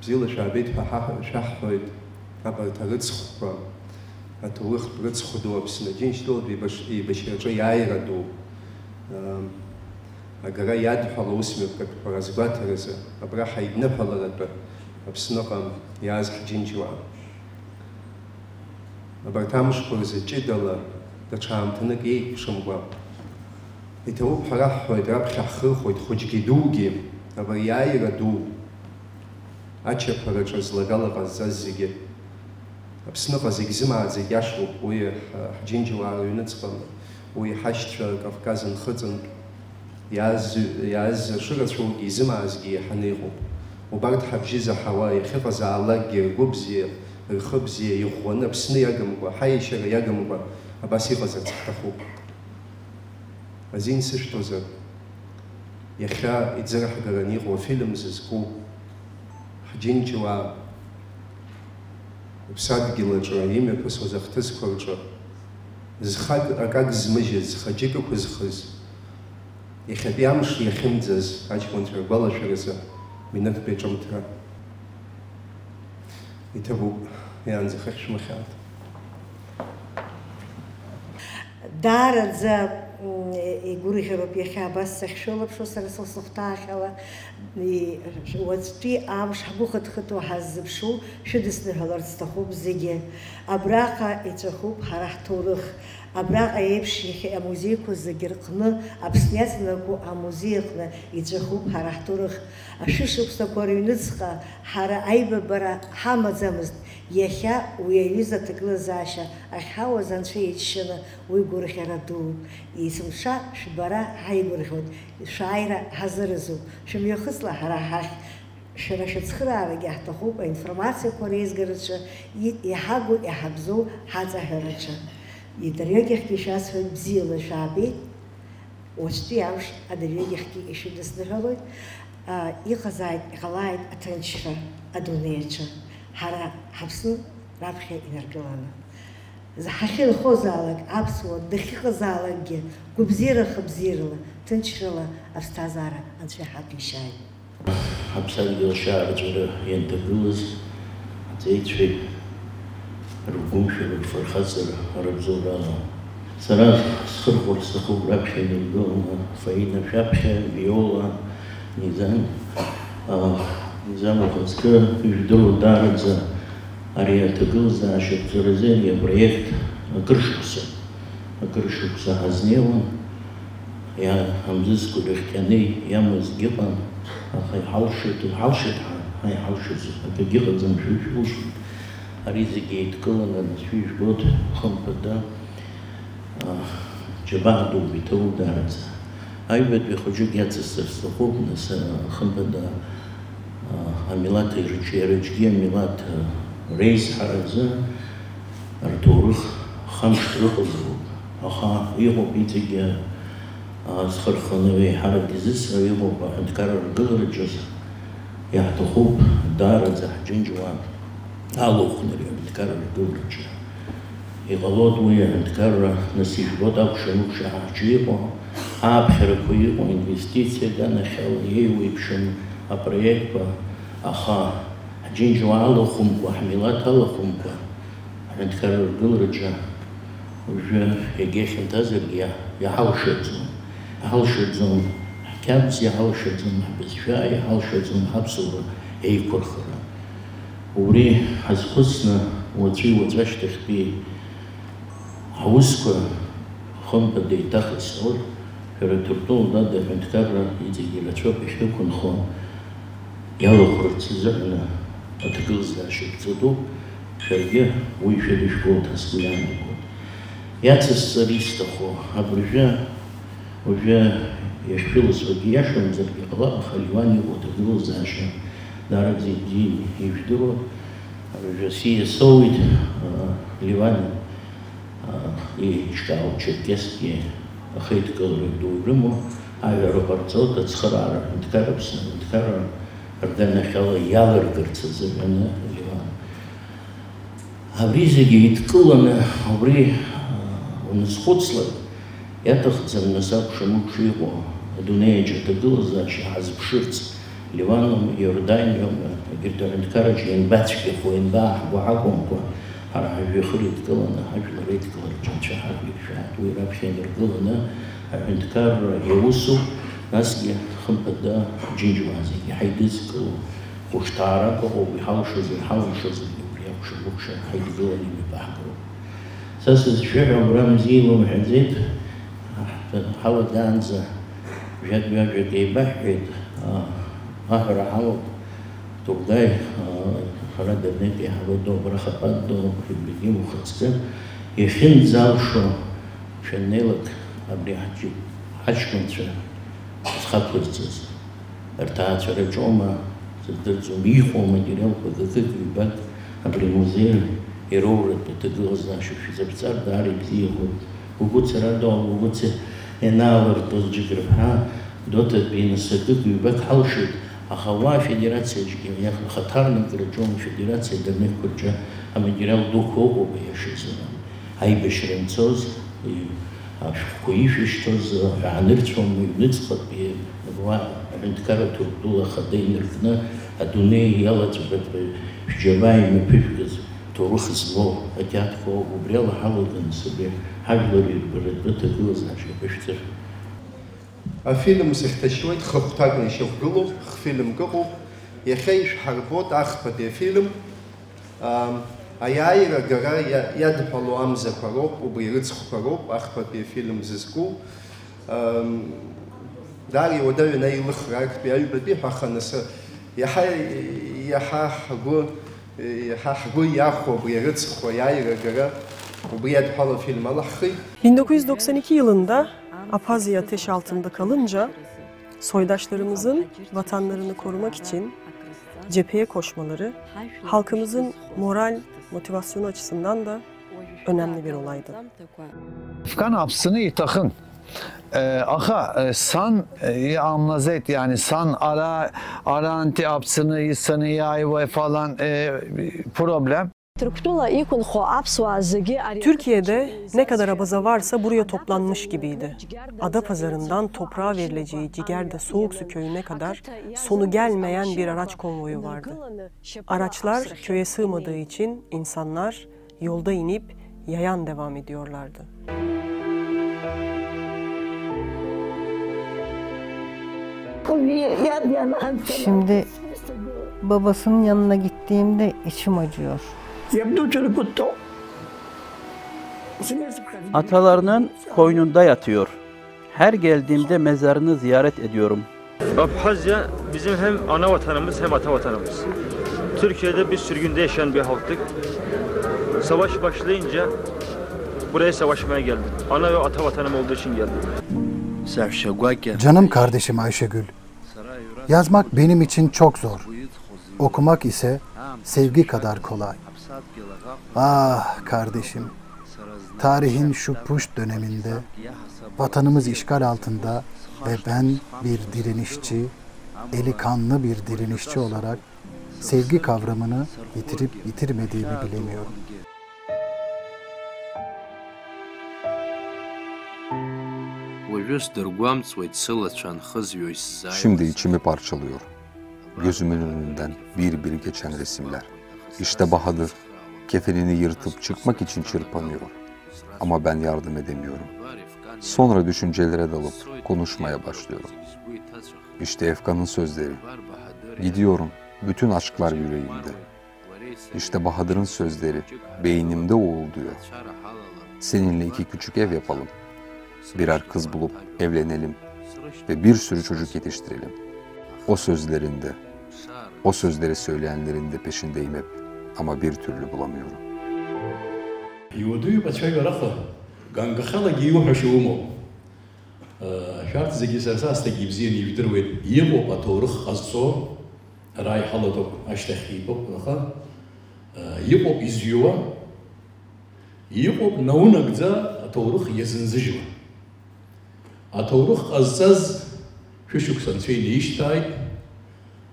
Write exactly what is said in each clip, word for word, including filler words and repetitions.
Бзиала шәаабеит ҳәа ҳа-, шәаҳҳәоит абарҭ арыцхәқәа, аҭоурыхтә рыцхә ду Аԥсны Аџьынџьтәылатә еибаш-, еибашьраҿы иааира ду, ам, агара иадҳәало аусмҩаԥгатәқәа разгәаҭаразы, абра ҳаидныҳәаларатәы Аԥсныҟа иааз ҳџьынџьуаа. Абарҭ амшқәа рзы ҷыдала, даҽа аамҭанык еиқәшамкәа, иҭабуп ҳәа раҳҳәоит, раԥхьа ҳхырхәоит хәыҷгьы дугьы, абри иааира ду ачаԥараҿы злагала ҟазҵаз зегьы. Аԥсныҟа зегь зымааӡеит, иашоуп, уи ҳ-, ҳџьынџьуаа рыҩныҵҟа, уи ҳашьцәа Кавказ Нхыҵынтә. Иааз, иааз шырацәоугьы изымаазгьы еиҳаны иҟоуп. Убарҭ ҳабжьы заҳауа иахьыҟазаалакгьы ргәы бзиа, рхы бзиа иӷәӷәаны Аԥсны иагамкәа, ҳаиашьара иагамкәа абас иҟазарц ҳҭахуп. Азин сышәҭозар, иахьа иӡырҳгараны иҟоу афильм зызку ҳџьынџьуаа уԥсадгьыл аҿы имҩаԥысуаз ахҭысқәа рҿы зхак акак змыжьыз, зхаџьык ықәызхыз, иахьатәи амш иахьымӡаз аҷкәынцәа ргәалашәаразы ҩнытәтәи аҿымҭра иҭабуп, иаанӡа хыхь шәмыхьааит. Даараӡа, м, игәырӷьароуп иахьа абас сахьшәылаԥшуа сара сылсыхәҭаахьала. И-, уаҵәтәи амш ҳгәы хыҭхыҭуа ҳаззыԥшу шәыдысныҳәаларц сҭахуп зегьы. Абраҟа иҵәахуп ҳара ҳҭоурых. Абраҟа еиԥш иахьа амузеиқәа зегьы рҟны, Аԥсны иаҵанакуа амузеи аҟны иҵәахуп ҳара ҳҭоурых. Ашәышықәсақәа рыҩныҵҟа ҳара аибабара ҳамаӡамызт. Иахьа уи аҩыза аҭагылазаашьа ахьҳауаз Анцәа иџьшьаны уи гәырӷьара дууп. Есымша шәбара ҳаигәырӷьоит, шәааира ҳазыразуп. Шәымҩахыҵла ҳара ҳахь. Шәара шәыцхыраарагьы ҳҭахуп, аинформациақәа реизгараҿы, и-, иҳагу, иҳабзоу ҳаҵаҳәараҿы. Идырҩегьых шәасҳәоит, бзиала шәаабеит. Уаҵәтәи амш адырҩегьхгьы ишәыдысныҳәалоит, а, иҟазааит, иҟалааит аҭынчра адунеи аҿы, ҳара ҳаԥсны раԥхьа инаргыланы. Ҳахьынхозаалак аԥсуа дахьыҟазаалакгьы гәабзиара-хабзиарала, ҭынчрала аԥсҭазаара Анцәа иҳақәишьааит. Ҳаԥсадгьыл ашьаарҵәыра ианҭагылаз, ҳҵеицәеи ргәымшәареи рфырхаҵара рыбзоурала. Сара схырхәар сҭахуп раԥхьа инеидгыланы Фаина шәаԥхьа, Виола, Низам, а, Низам ухаҵкы, ижәдыруа даараӡа ари аҭагылазаашьа аԥҵаразы ари апроект акыр шықәса, акыр шықәса ҳазнеиуан. Иа-, амзызқәа ирыхҟьаны иамазгьы ыҟан, аха иҳалшоит, иҳалшеит ҳәа, ҳа иҳалшоз акгьы ыҟаӡам, шәышәылшоит. Ари зегьы еидкыланы, нас шәижәбоит, хымԥада, а, џьабаа дууп, иҭоуп даараӡа. Аҩбатәи ахәыҷык иацысҵар сҭахуп, нас, а, хымԥада, а, амилаҭ ирҿиараҿгьы, амилаҭ, а, реизҳаразы, рҭоурых хамшк рыҟазароуп, аха иҟоуп иҵегьы, а, зхырханы еиҳарак изыцра иҟоуп аҳәынҭқарра ргылараҿы. Иаҳҭахуп даараӡа ҳџьынџьуаа алахәны ари аҳәынҭқарра ргылараҿы. Иҟалоит уи аҳәынҭқарра, нас ижәбоит акәша-мыкәша ҳахьча иҟоу, ааԥхьарақәа иҟоу, инвестициа аганахьала еиуеиԥшым апроектқәа, аха ҳџьынџьуаа алахәымкәа, ҳмилаҭ алахәымкәа, аҳәынҭқарра ргылараҿы уажәы егьа ихьанҭазаргьы иа-, иҳалшаӡом. Иҳалшаӡом ҳқьабз, иҳалшаӡом ҳбызшәа, иҳалшаӡом ҳаԥсуара еиқәырхара. Убри ҳазхәыцны, уаҵәи уаҵәашьҭахьтәи ҳусқәа хымԥада еиҭах исҳәоит, шәара Ҭырқәтәыла Дада аҳәынҭқарра иҵегьы ирацәоуп иахьықәынхо, иалахәырц азыҳәаны аҭагылазаашьа ԥҵәатәуп, шәаргьы уи шәыдышәкылоит ҳәа сгәы иаанагоит. Иацысҵар исҭаху, абыржәы, уажәы иахьшәыласуагьы иашамзаргьы ҟалап, аха Леуан иҟоу аҭагылазаашьа даараӡа ибзианы ижәдыруа. Абыржәы сиа соуит, а, Леуан, а, еиҿкаау Черкесские ахеидкылара ду ирымоу, аҩара ҟарҵоит, ацхыраара аҳәынҭқарра, Аԥсны аҳәынҭқарра рганахьала иалыргарц азыҳәаны, Леуан. Абри зегьы еидкыланы, убри, аа, уназхәыцлак, иаҭахӡам нас акәша-мыкәша иҟоу адунеи аҿы аҭагылазаашьа ҳазԥшырц, Ливаном, Иорданиом, егьырҭ аҳәынҭқарраҿы ианбацәгьахо, ианбааҳго ҳакәымкәа, ҳара ҳажәҩахыр еидкыланы, ҳажәлар реидкылараҿы анцәа ҳаргьежьаат, уи раԥхьа инаргыланы аҳәынҭқарра иаусуп, насгьы, хымԥада, џьынџьуаа зегьы ҳаидызкыло, Хәышҭаарак ыҟоуп, иҳалшозар, иҳалымшозаргьы убри акәша-мыкәша ҳаидгыланы имҩаԥаҳгароуп. Са сызшәыҳәа агәра мзиа илымҳәаӡеит, ҳалагаанӡа жәак-ҩажәак еибаҳҳәеит, а, аҳәара ҳалоуп, Тургаи, а, ҳара дырнеит еиҳабы ду, абра хатәы ду, Ибрагим ухаҵкы, иахьынӡалшо шәаннеилак абри ҳаҷ-, ҳаҷкәынцәа зхақәырҵаз. Рҭаацәараҿоума, сыздырӡом, иҟоу аматериалқәа гакык-ҩбак абри амузеи ироуратә аҭагылазаашьа шәзаԥҵар даара ибзиахоит. Гәыгәыцарада, Гәыгәыца ианаалыртуаз џьык рҳәаа, Доҭатәи нас акык-ҩбак ҳалшеит, аха уа афедерациаҿгьы, иах-, ахаҭарнакраҿоума, афедерациа адырнеқәа рҿы аматериал дуқәа ыҟоуп, аиашазы. Аибашьра анцоз, и-, ашәҟәқәа ишәышьҭоз ҳәа анырцәом, аҩныҵҟатәи уа аҳәынҭқарра Ҭырқәтәыла ахада инаркны адунеи иалаҵәҟьатәы шәџьабаа имҩаԥыжәгаз ҭоурых злоу ақьаадқәа ауп. Убри ала ҳалаган сабы ҳажәлар ирбаратәы ҭагылазаашьа ҳашәҵар. Афильм сыхьҭашьуеит, хыхәҭакны ишьақәгылоуп, хфильмк ыҟоуп, иахьа ишәҳарбоит ахԥатәи афильм. Ам, аиааира агара иа-, иадҳәалоу амзақәа роуп, убри рыҵхқәа роуп ахԥатәи афильм зызку. Ам, даара иуадаҩын аилыхра актәи аҩбатәи ҳәа, аха нас иаҳа, иаҳа ҳгәы, иаҳа ҳгәы иахәо абри арыцхқәа аиааира агара, убри иадҳәалоу афильм алаҳхит. Bin dokuz yüz doksan iki yılında Abhazya ateş altında kalınca soydaşlarımızın vatanlarını korumak için cepheye koşmaları halkımızın moral motivasyonu açısından da önemli bir olaydı. Efkan hapsını itakın. Ee, aha, e, san, e, amlazet, yani san ara, ara anti hapsını, insanı yay ve falan, e, problem. Türkçüle ikunxo aԥсуаа зегьы ари Türkiye'de ne kadar abaza varsa buraya toplanmış gibiydi. Adapazarı'ndan toprağa verileceği Ciger'de Soğuksu köyüne kadar sonu gelmeyen bir araç konvoyu vardı. Araçlar köye sığmadığı için insanlar yolda inip yayan devam ediyorlardı. Şimdi babasının yanına gittiğimde içim acıyor. Atalarının koynunda yatıyor. Her geldiğimde mezarını ziyaret ediyorum. Abhazya bizim hem ana vatanımız hem ata vatanımız. Türkiye'de biz sürgünde yaşayan bir halktık. Savaş başlayınca buraya savaşmaya geldim. Ana ve ata vatanım olduğu için geldim. Canım kardeşim Ayşegül. Yazmak benim için çok zor. Okumak ise sevgi kadar kolay. Ah kardeşim, tarihin şu puşt döneminde vatanımız işgal altında ve ben bir direnişçi, eli kanlı bir direnişçi olarak sevgi kavramını yitirip yitirmediğimi bilemiyorum. Уажәы сдыргәамҵуеит сылацәа анхызҩо исзааиуаз. Şimdi içimi parçalıyor. Gözümün önünden bir bir geçen resimler. İşte Bahadır, kefenini yırtıp çıkmak için çırpınıyor. Ama ben yardım edemiyorum. Sonra düşüncelere dalıp konuşmaya başlıyorum. İşte Efkan'ın sözleri. Gidiyorum, bütün aşklar yüreğimde. İşte Bahadır'ın sözleri beynimde uğulduyor. Seninle iki küçük ev yapalım. Birer kız bulup evlenelim ve bir sürü çocuk yetiştirelim. O sözlerinde, o sözleri söyleyenlerin de peşindeyim hep ama bir türlü bulamıyorum. Иуадаҩуп ацәажәара аха, гангахьалагьы иуҳәаша умоуп. Шәарҭ зегьы сара саасҭагьы ибзианы ижәдыруеит, иҟоуп аҭоурых ҟазҵо, ара иҳалатәоуп, ашьҭахь итәоуп, аха иҟоуп изҩуа, иҟоуп наунагӡа аҭоурых иазынзыжьуа. Аҭоурых ҟазҵаз шәышықәса анцәа инаишьҭааит.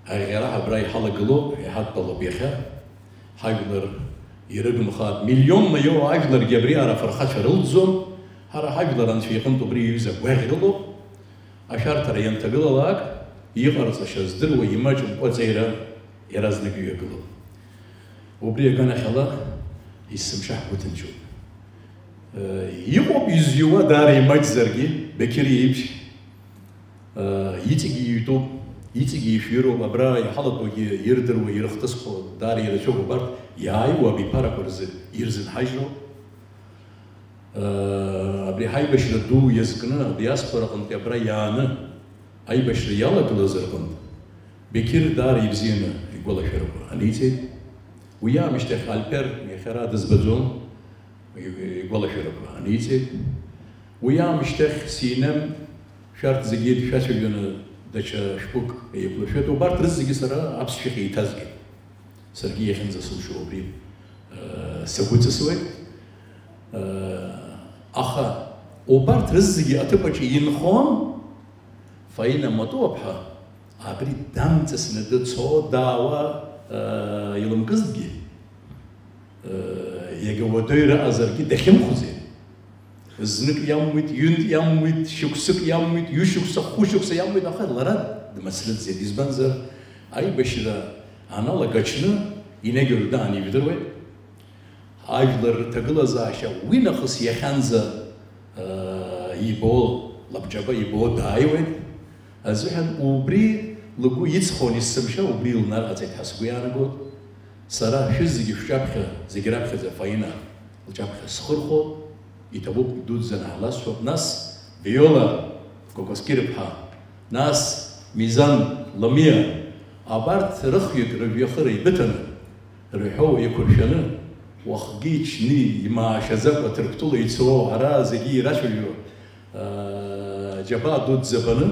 Аӷьара абра иҳалагылоуп, иҳадтәалоуп иахьа. Ҳажәлар ирыгымхааит. Миллионла иоуа ажәларгьы абри ара афырхацәа рылҵӡом. Ҳара ҳажәлар анцәа иҟынтә убри иҩыза гәаӷь рылоуп. Ашәарҭара ианҭагылалак, иҟарҵаша здыруа имаҷымкәа аҵеира иаразнак иҩагылоуп. Убри аганахьала есымша ҳгәы ҭынчуп. Э, иҟоуп изҩуа даара имаҷзаргьы, Беқьыр иеиԥш. Э, иҵегьы иҩтәуп, иҵегьы ишәироуп, абра иҳалатәоугьы ирдыруа, ирыхҭысхуа даара ирацәоуп, убарҭ иааиуа абиԥарақәа рзы ирзынҳажьроуп. Э, абри ҳаибашьра ду иазкны адиаспора аҟынтәи абра иааны аибашьра иалагылаз рҟынтә Беқьыр даара ибзианы игәалашәарақәа аниҵеит. Уи аамышьҭахь Альпер иахьа ара дызбаӡом, игәалашәарақәа аниҵеит. Уи аамышьҭахь Синем шәарҭ зегьы дшәацәажәаны даҽа шәҟәык еиқәлашәеит. Убарҭ рызегьы сара аԥсшәахь еиҭазгеит. Саргьы иахьынӡасылшо убри, э, сагәыҵысуеит. Э, аха убарҭ рызегьы аҭыԥаҿы инхон Фаина Матуаԥҳа абри дамҵасны дыцо даауа, э, илымкызҭгьы, э, иага уадаҩра ыҟазаргьы дахьымхәӡеит. Знык иамуит, ҩынтә иамуит, шықәсык иамуит, ҩышықәса, хәышықәса иамуит, аха лара дмацрыӡӡеит. Избанзар, аибашьра аналага аҽны инагьурдаан ижәдыруеит. Ажәлар рҭагылазаашьа уи нахыс иахьанӡа, э, ибо, лабҿаба ибо дааиуеит. Азыҳәан убри лгәы иҵхон есымша, убри илнарҟаҵеит ҳәа сгәы иаанагоит. Сара шәызегьы шәҿаԥхьа, зегь раԥхьаӡа Фаина лҿаԥхьа схырхәо, иҭабуп, идуӡӡаны ҳласҳәап. Нас Виола Кәакәасқьыр-иԥҳа, нас Мизан Ламиа, абарҭ рыхҩык рыжәҩахыр еибыҭаны, рҳәоу еиқәыршәаны, уахгьы-ҽни имаашьаӡакәа Ҭырқәтәыла ицо, ара зегьы ирацәажәо, аа, џьабаа дуӡӡа баны,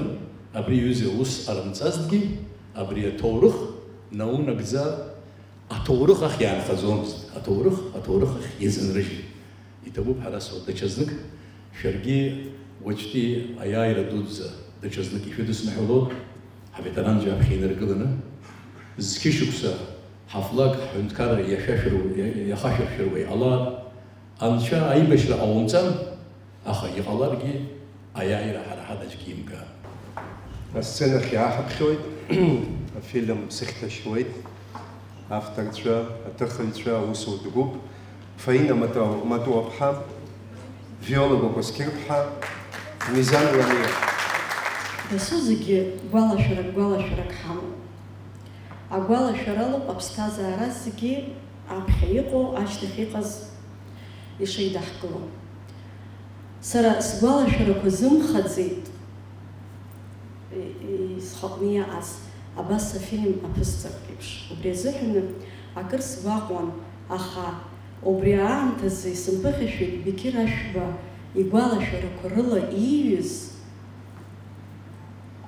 абри аҩыза ус ҟарымҵазҭгьы, абри аҭоурых наунагӡа аҭоурых ахь иаанхаӡомызт. Аҭоурых, аҭоурых ахь иазынрыжьит. Иҭабуп ҳәа расҳәоит, даҽазнык шәаргьы уаҵәтәи аиааира дуӡӡа даҽазнык ишәыдысныҳәалоит, ҳаветеранцәа аԥхьа инаргыланы. Зқьышықәса ҳафлаг, ҳҳәынҭқарра иашәашәыруа, иа-, иахашәыршәыруа иҟалап. Анцәа аибашьра ҟаумҵан, аха иҟаларгьы аиааира ҳара ҳадаҿгьы имган. Асценахь иааҳаԥхьоит, афильм Сыхьҭашьуеит. Авторцәа, аҭыхыҩцәа, аусутә гәыԥ, Фаина Матау-, Матуаԥҳа, Виола Кәакәасқьырԥҳа, Мизан Ламиа. Дасу зегьы гәалашәарак, гәалашәарак ҳамоуп. Агәалашәаралоуп аԥсҭазаара зегьы аԥхьа иҟоу, ашьҭахь иҟаз ишеидаҳкыло. Сара сгәалашәарақәа зымхаӡеит, и-, и-, схаҟны иааз, абас афильм аԥысҵартә еиԥш. Убри азыҳәаны акыр сгәаҟуан, аха убри аамҭазы исымԥыхьашәеит Беқьыр Ашәба игәалашәарақәа рыла ииҩыз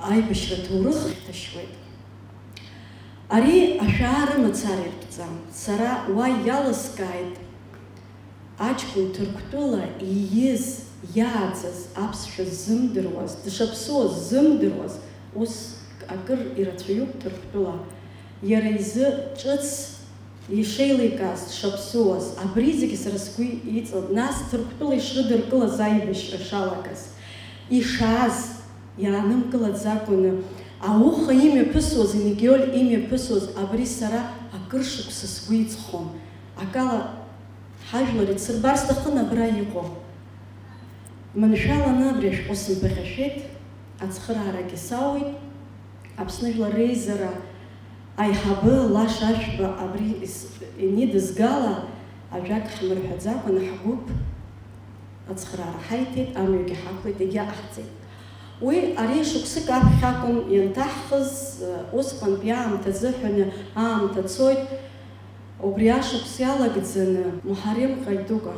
аибашьра ҭоурых ахьҭашьуеит. Ари ашәаа рымацара иртәӡам. Сара уа иалыскааит аҷкәын Ҭырқәтәыла ииз, иааӡаз, аԥсшәа ззымдыруаз, дшаԥсуаз ззымдыруаз, ус акыр ирацәаҩуп Ҭырқәтәыла. Иара изы ҿыц ишеиликааз, дшаԥсуаз, абри зегьы сара сгәы иҵан, нас Ҭырқәтәыла ишрыдыркылаз аибашьра шалагаз, ишааз, иаанымкылаӡакәаны, ауха имҩаԥысуаз, Мигиоль имҩаԥысуаз, абри сара акыр шықәса сгәы иҵхон. Акала, ҳажәлар ицырбар сҭахын абра иҟоу. Маншәаланы абри ашәҟәы сымԥыхьашәеит, ацхыраарагьы сауеит. Аԥсны Жәлар Реизара Аиҳабы Лаша Ашәба абри ис-, инидызгала ажәак ҳмырҳәаӡакәан ҳгәыԥ ацхыраара ҳаиҭеит, амҩагьы ҳақәлеит, егьаҟаҳҵеит. Уи ари шықәсык аԥхьа акәын ианҭаҳхыз, усҟантәи аамҭа азыҳәаны аамҭа цоит. Убри ашықәс иалагӡаны Муҳаррем Ҟаидукәа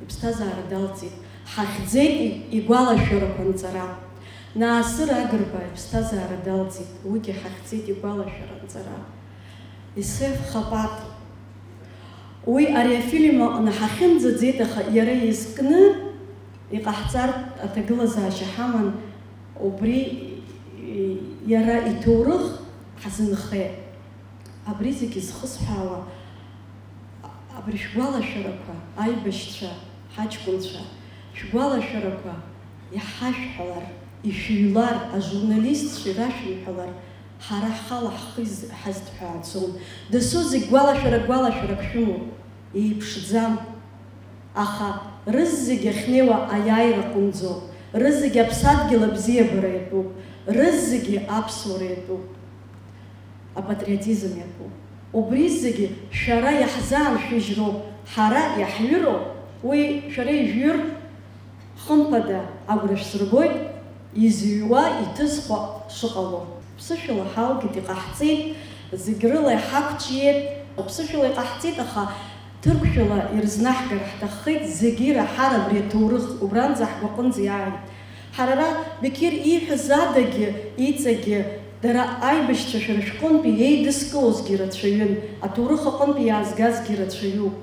иԥсҭазаара далҵит. Ҳахьӡеит и-, игәалашәарақәа нҵара. Наасыр Агрба иԥсҭазаара далҵит, уигьы ҳахьӡеит игәалашәара нҵара. Есеф Хапат. Уи ари афильм аҟны ҳахьынӡаӡеит, аха иара изкны иҟаҳҵартә аҭагылазаашьа ҳаман, убри, и-, иара иҭоурых ҳазынхеит. Абри зегьы зхысҳәаауа, абри шәгәалашәарақәа, аибашьцәа, ҳаҷкәынцәа, шәгәалашәарақәа иҳашәҳәалар, ишәыҩлар, ажурналистцәа ирашәымҳәалар, ҳара ҳхала ҳхы из-, ҳазҭҳәааӡом. Дасу зегь гәалашәара-гәалашәарак шәымоуп, еиԥшӡам. Аха рызегь ахьнеиуа аиааира аҟынӡоуп, рызегь аԥсадгьыл абзиабара иатәуп, рызегьы аԥсуара иатәуп. Апатриотизм иатәуп. Убри зегьы шәара иаҳзааншәыжьроуп, ҳара иаҳҩыроуп, уи шәара ижәҩыр, хымԥада, агәра шәсыргоит, изыҩуа, иҭызхуа шыҟало. Ԥсышәала ҳалгеит, иҟаҳҵеит, зегь рыла иҳақәҿиеит, ԥсышәала иҟаҳҵеит, аха ҭырқәшәала ирызнаҳгар ҳҭаххеит, зегьы ираҳар абри аҭоурых, убранӡа ҳгәаҟынӡа иааит. Ҳара ара Беқьыр ииҳәаз адагьы, иҵегьы, дара аибашьцәа шәара шәҟынтәи еидыскылозгьы рацәаҩын, аҭоурых аҟынтәи иаазгазгьы рацәаҩуп.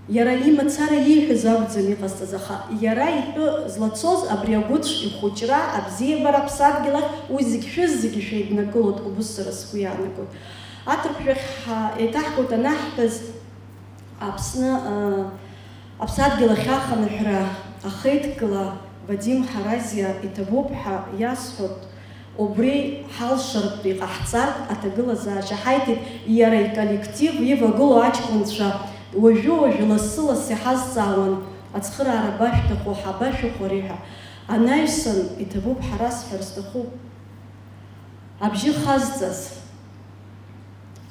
Иара имацара ииҳәаз акәӡам иҟасҵаз, аха иара итәы злацоз абри агәыцә, ихәыҷра, абзиабара, аԥсадгьыл ахь уи зегь шәызегьы шәеиднакылоит, убыс сара сгәы иаанагоит. Аҭырқәшәахь ҳа-, еиҭаҳгоит анаҳҳәаз, Аԥсны, ы, аԥсадгьыл ахь ахынҳәра ахеидкыла Вадим Ҳаразиа иҭабуп ҳәа иасҳәоит, убри ҳалшартә иҟаҳҵартә аҭагылазаашьа ҳаиҭеит, иара иколлектив ивагылоу аҷкәынцәа уажәы-уажәы лассы-лассы иҳазҵаауан, ацхыраара абашәҭаху, ҳабашәыхәари ҳәа. Анаҩсан, иҭабуп ҳәа расҳәар сҭахуп. Абжьы хазҵаз.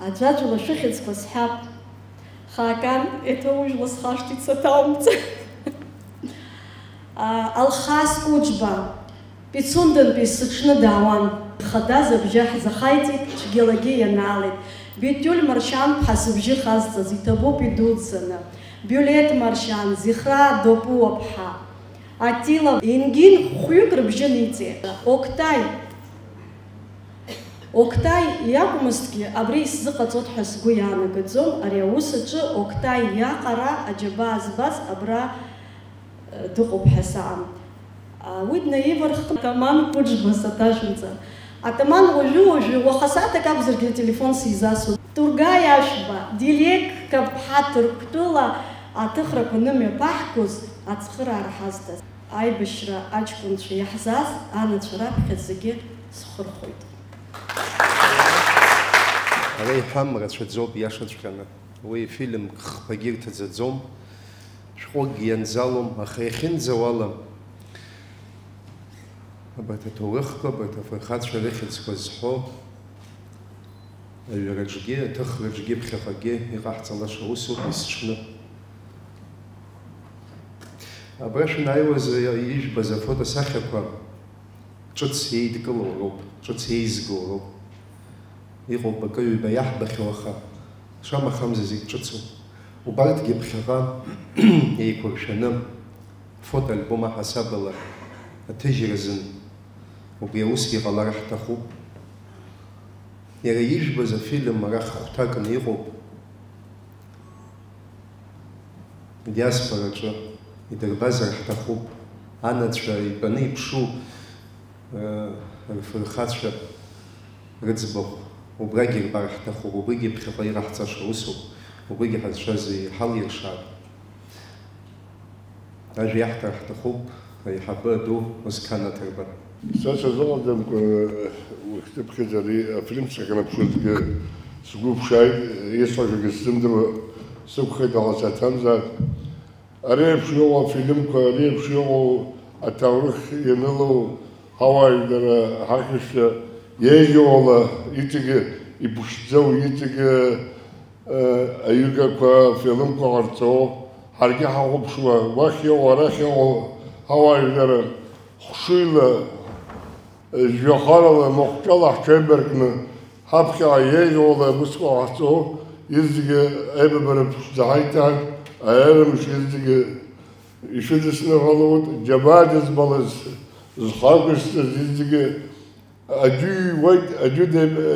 Аӡәаӡәала шәыхьӡқәа сҳәап. Хаакан, еиҭа ужәла схашҭит саҭаумҵан. А, Алхас Кәыџба, Пицундантәи сыҽны даауан. Хадаз абжьы ҳзахаиҵеит, цәгьалагьы ианаалеит. Битиуль Маршьан-ԥҳа сыбжьы хазҵаз, иҭабуп идуӡӡаны. Биулеҭ Маршьан, Зихраа Допуа-ԥҳа. Атила, Енгин хәҩык рыбжьы ниҵеит. Октай. Октай иакәмызҭгьы, абри исзыҟаҵоит ҳәа сгәы иаанагаӡом, ари аус аҿы Октай иаҟара аџьабаа збаз абра, э, дыҟоуп ҳәа саам. А, уи днаиварххын, Атаман Кәыџба саҭашәымҵан. Атаман уажәы-уажәы, уаха сааҭк акәзаргьы ателефон сизасуан. Тургай Ашәба, Дилеқь Каԥҳа Ҭырқәтәыла аҭыхрақәа нымҩаԥаҳгоз ацхыраара ҳазҭаз. Аибашьра аҷкәынцәа иаҳзааз анацәа раԥхьа зегьы схырхәоит. Ара иҳәам рацәаӡоуп, иашаҵәҟьаны. Уи фильмк хԥагьы ирҭаӡаӡом, шәҟәыкгьы ианӡалом, аха иахьынӡауала, абарҭ аҭоурыхқәа, абарҭ афырхацәа рыхьӡқәа зҳәо, аҩраҿгьы, аҭыхраҿгьы, ԥхьаҟагьы иҟаҳҵалаша усуп, есҽны. Абра шәанааиуаз ижәбаз афотосахьақәа ҿыц еидкылоу роуп, ҿыц еизгоу роуп. Иҟоуп акы-ҩба иаҳбахьоу, аха шамахамзар зегь ҿыцуп. Убарҭгьы ԥхьаҟа еиқәыршәаны, фотоальбом аҳасабала аҭыжьразын убри аусгьы ҟалар ҳҭахуп. Иара ижәбаз афильм арахь хәҭакны иҟоуп. Диаспораҿы идырбазар ҳҭахуп, анацәа итәаны иԥшу, э, рфырхацәа рыӡбахә убрагь ирбар ҳҭахуп, убригьы ԥхьаҟа иҟаҳҵаша усуп, убригьы ҳазшаз иҳалиршааит. Ажәа иаҳҭар ҳҭахуп аиҳабы аду Озқан Аҭырба. Са сазыҟаҵамкәа, уахьтәыԥхьаӡа ари афильм сахьынаԥшуазгьы сгәы ԥшааит, исҳәашагьы сзымдыруа сықәхеит, аха саҭамзааит. Ари еиԥш иҟоу афильмқәа, ари еиԥш иҟоу аҭоурых ианылоу ҳауаажәлар, ҳахьышьцәа еиӷьу ала иҵегьы Иԥшӡоу иҵегьы, э, аҩыгақәа, афилмқәа ҟарҵо, ҳаргьы ҳахәаԥшуа, уахь иҟоу, арахь иҟоу ҳауаажәлар хшыҩла, э, жәҩахарала, махәҿала ҳҽеибаркны, ҳаԥхьаҟа еиӷьу ала аусқәа ҟаҳҵо, иҵегьы аибабара ԥшӡа ҳаиҭааит, аиааира мшы иҵегьы ишәыдысныҳәалоит, џьабаа дызбалаз, зхы ақәызҵаз иҵегьы Аӡәы иуеит, аӡәы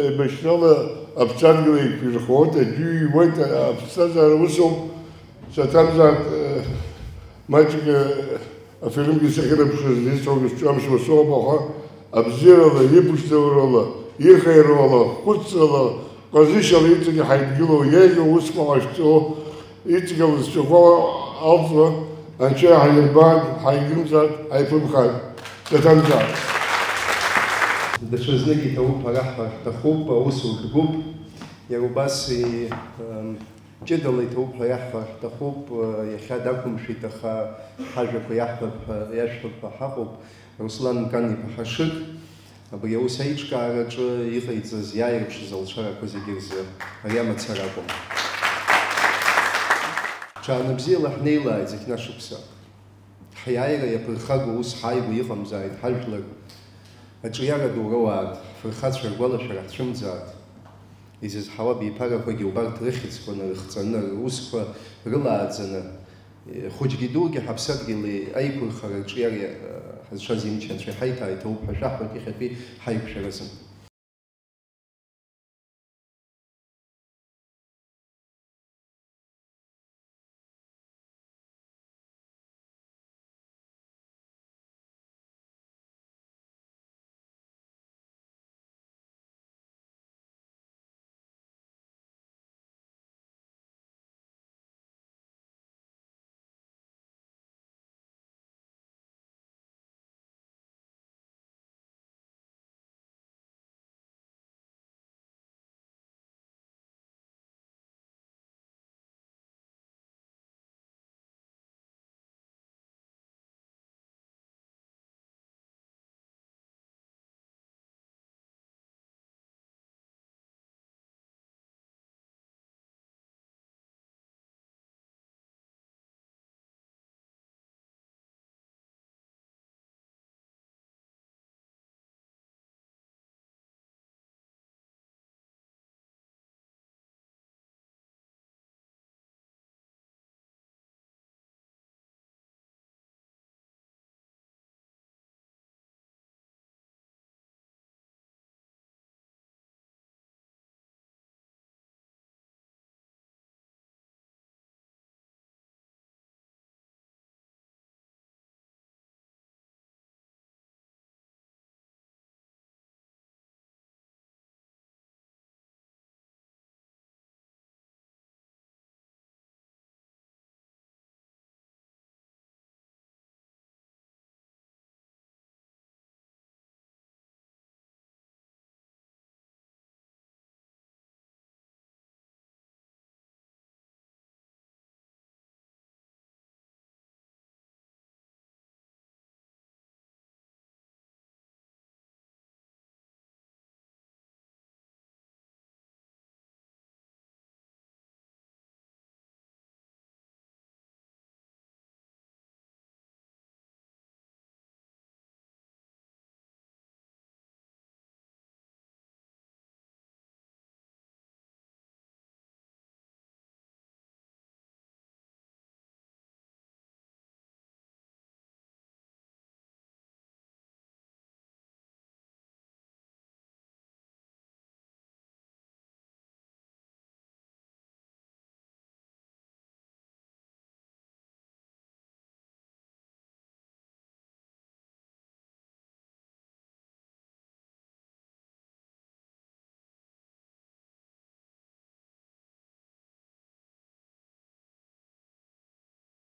еибашьрала аԥсадгьыл еиқәирхоит, аӡәы иуеит, аԥсҭазаара усоуп, саҭамзааит, маҷк афильмгьы сахьынаԥшыз, исҳәогьы сҿамшәо соуп, аха абзиарала, иԥшӡарала, ихаирала, хәыцрала, ҟазшьала иҵегьы ҳаидгыло, еиӷьу усқәа ҟашәҵо, Иҵегьы лызшәақәа алҵуа, анцәа иаҳирбааит, ҳаигымзааит, ҳаиқәымхааит, саҭамзааит. Даҽазнык иҭабуп ҳәа раҳҳәар ҳҭахуп, аус урҭгәуп. Иара убас и-, м, ҷыдала иҭабуп ҳәа иаҳҳәар ҳҭахуп, иахьа дақәымшәеит, аха ҳажәақәа иаҳҳәап ҳәа, иашәҳәап ҳәа ҳаҟоуп. Руслан Мкан-иԥа Ҳашыг, абри аус аиҿкаараҿы иҟаиҵаз, иааирԥшыз алшарақәа зегьы рзы ари амацара акәым. Ҽаанбзиала ҳнеилааит зықьнашықәса. Ҳиааира иаԥырхагоу ус ҳааигәа иҟамзааит, ҳажәлар аҿиара ду роуааит, ҳфырхацәа ргәалашәара ҳцәымӡааит. Изызҳауа абиԥарақәагьы убарҭ рыхьӡқәа нарыхҵаны, русқәа рылааӡаны, хәыҷгьы дугьы ҳаԥсадгьыли аиқәырхара аҿиареи ҳазшаз имч анцәа иҳаиҭааит, ауп ҳәа шәаҳҳәоит иахьатәи ҳаиқәшәаразын.